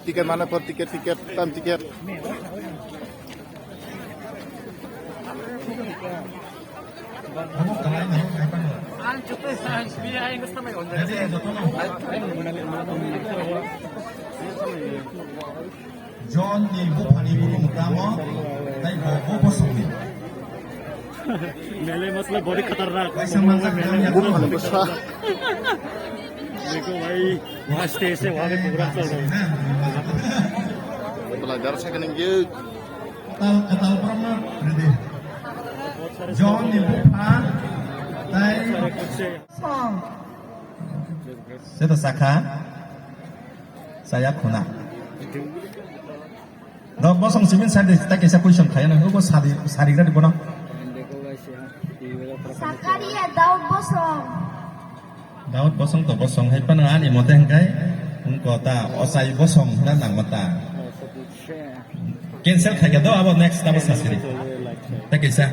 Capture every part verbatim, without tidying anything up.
Ticket mana per ticket, ticket, tam ticket. John ni buphani bumung tamo, tei bo bo bosongni. Mele matlab body khatarnak. Kaisa manjak mele. Buphani bwsa. Dekho bhai, wahan se aise wahan pe program chal raha hai. Bela dar second ge. Katal, katal program ready. John ni bupha, tei. Song. Seta sakha. Saya khuna. Daud bosong simin sadi ta kaisa question khaina, ubo sadi, sadi gradi bono. Sakaria Daud bosong. Daud bosong to bosong hai pano ani mote hingkai, ungko ta osai bosong na nang mata. Cancel khaika do abo next abo sasiri. Ta kaisa.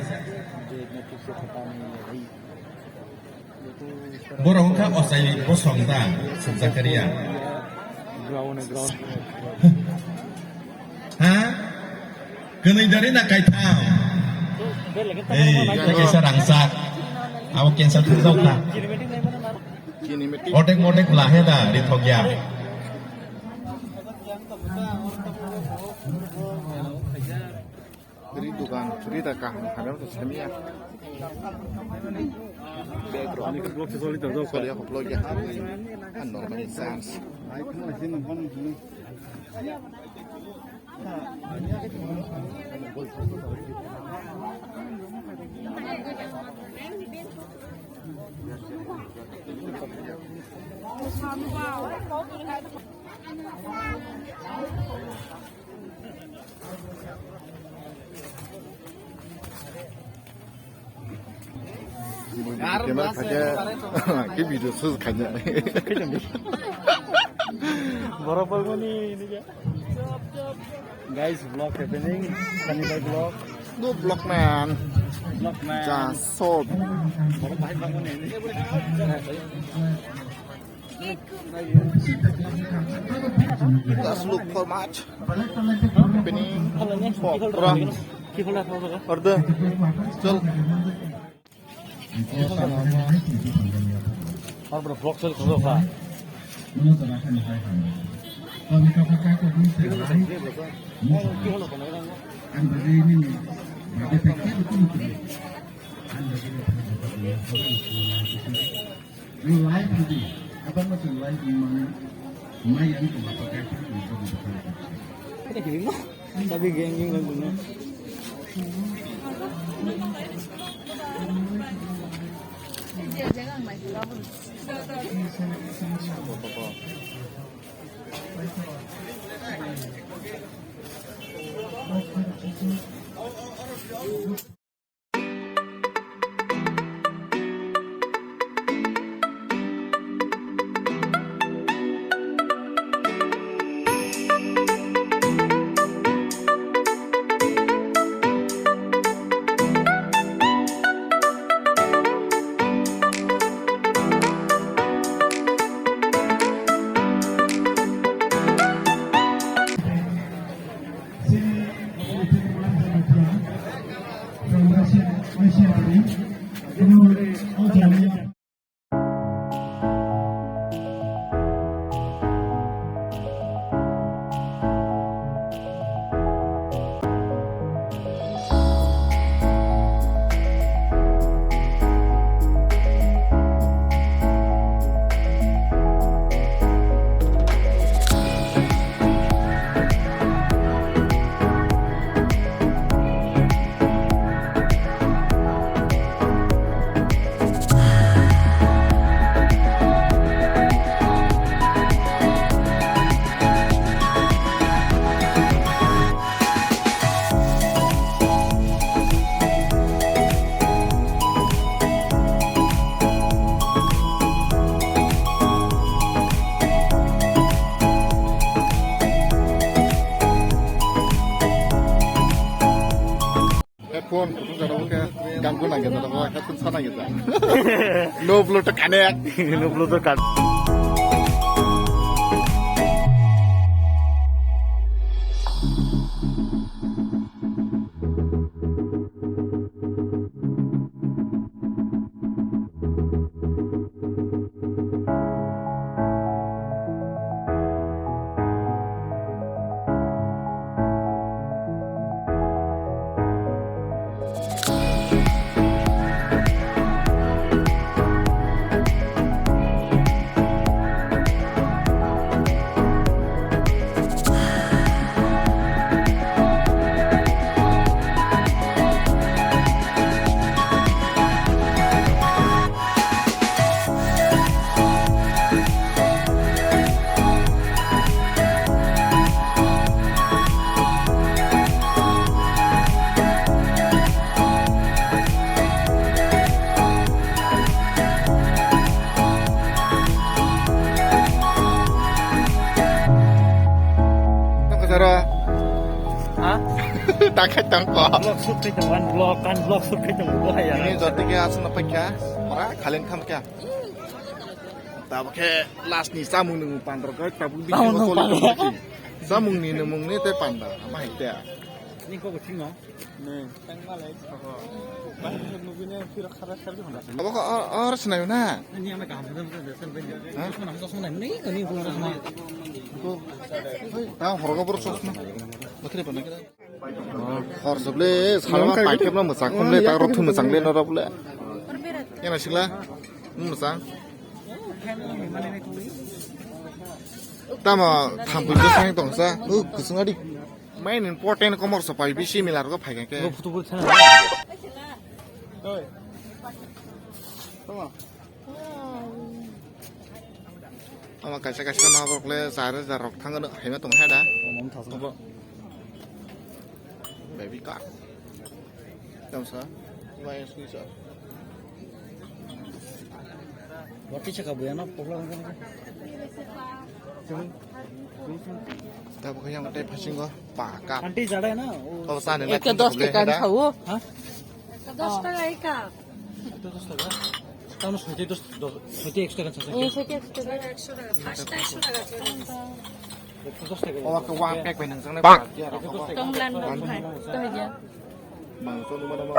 Borok wngkha ochai bosong da, Suk Zakaria. Ha? Kwnwi dari na kaitham? Ei, kaisa rangchak. Abo cancel thangjaokha. Otek motek lahe da, rithokya. Ri dukan, ri da kaham khamya to samiya. Bag rok. Ani ka block se soli to, soli ya, block ya. An normal chance. Camera khaje, ke video shoot khaje. Borok palmani nija. Guys, vlog happening. Sunny bhai vlog. No vlog man. Vlog man. Just short. Borok bahai palmani. Let's look for match happening for Pura. Order. Chal. Ar bro, vlog sel kholo kha. Live hadi, apa macam live memang main tu apa kata? Kita kirim lah. Tapi geng geng geng geng. Headphone, kutung jara bo khe. Ang guna gana ko headphone sana gana. No Bluetooth connect. No Bluetooth connect. Tong kasaro. Ha? Takai tong ko. Vlog shoot kai tong, one vlog, kan vlog shoot kai tong, bo hai ya. Ini jati ke asal apa kya? Ora kalian kam kya? Tabuk khe last ni samung ni mung pandar khe tabuk di samung ni mung ni tei panda ama hai te. Ni ko thing no. Ne. Tang malai. Ba nubi ne phiro khara khara di honda. Abo ko or sinai na. Ni ama kaham da da sen ben. Ha? Sona sona ni ko ni ko sona. Ko. Hoi, ta horogo bor sosna. Bakre bana kira. Hor soble salma paikepno mwchang khumle ta rok thum mwchang le norok le. Yana sikla. Mwchang. Tamo thampui bwsang tongsa. U kusung adi. Main important komor so pai bisi mila rok phai khe. Photo bo thana. Oi. Tamo. Ama kaisa kaisa no borok le char hajar rok thang haima tong kha da. Omo thasna. Obo. Baby ka. Tamsa. Wai sui sa. Wati chaka buya no pokla. Tabuk yang tei phasingo paka. Aunty jada na. Ekta dos taka ni khao. Ha? Dos taka eka. Tamo soite dos, dos, soite ekso taka. Eh, soite ekso taka. Ekso taka. First time ekso taka. Ekso dos taka. Owa ke one pack bai nang jang na. Tonglan bang hai. Toh ya. Mang so ni mana ma.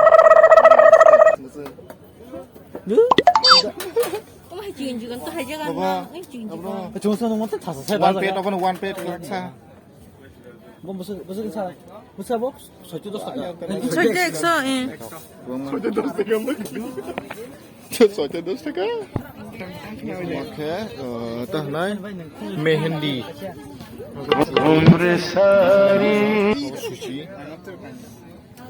Lu? Kok hai cium juga tuh aja kan, Bang? Eh, cium juga. Cuma sana mau tas saya. One pack apa nih? One pack sa. Bom, bos, bos, sa. Bos, bos, soito dos taka. Soito ekso, eh. Soito dos taka. Oke, eh, tah nai. Mehendi. Suci.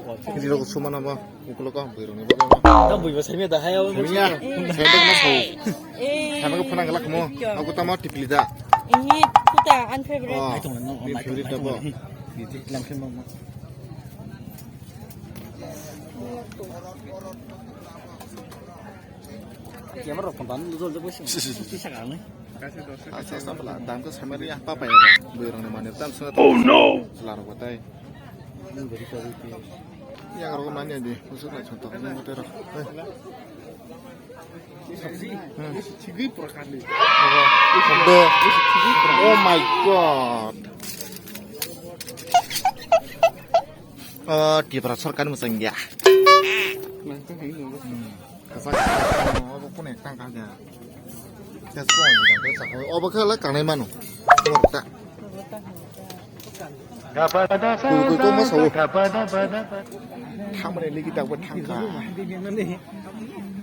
Kiri rok sumana ba, ukulo ka bui rok ni ba. Ta bui ba sami da hai. Bui ya, sendok na so. Sama ko phana galak mo. Aku tama tipli da. Ini kuta unfavorite. Oh, ini favorite da ba. Langkhe ma ma. Camera rok pon ban jol jol bosi. Sisa kang. Asa asa bela dam ko samari apa apa ya. Bui rok ni mane tam sana. Oh no. Selar ko tai. Yang rok manya di, musuh nak contoh ni motor. Sabji, hmm. Sabji pura kali. Oh my god. Oh, Tripura sarkar mwchang ya. Hmm. Kasak, obo kune tang kang ya. Obo khe lai kangnai mano. Obo ta. Koi koi koma sao. Thamre ligi tak bo thangkha.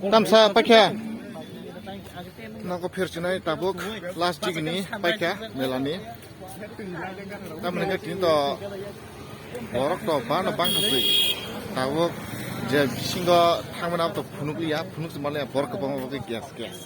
Tamsa pakha. Noko pherchinai tabuk last jigini pakha melani. Tamni khe tini to borok to bano bangkha se. Tabuk je bisingo thangmani abo to phunukliya, phunuk se manliya borok kwbangma bo khe gas gas.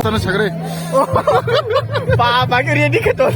Tano sagre. Ba, ba, ready ka to.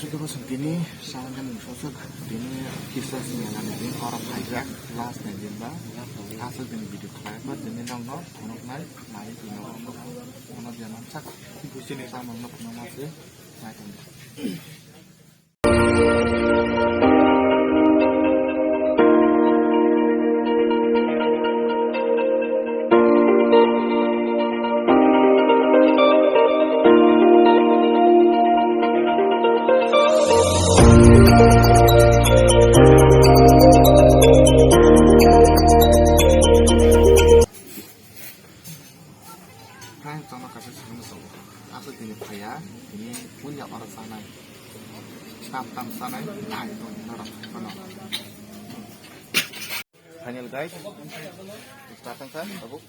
Ito ko song tini sawan kan sosok tini kisah sini akan ini orang pajak last na jimba asal tini video khlai pa tini nong no phunuk nai nai tini nong no phunuk jana sak busi ni samang no phunuk ma se nai tong. Friends, tongma kaisa sakno tongo. Aswk tini phaiya, tini puila oro chanai. Tam tam chanai, nai tong norok phano. Final guys, start wngkha, tabuk.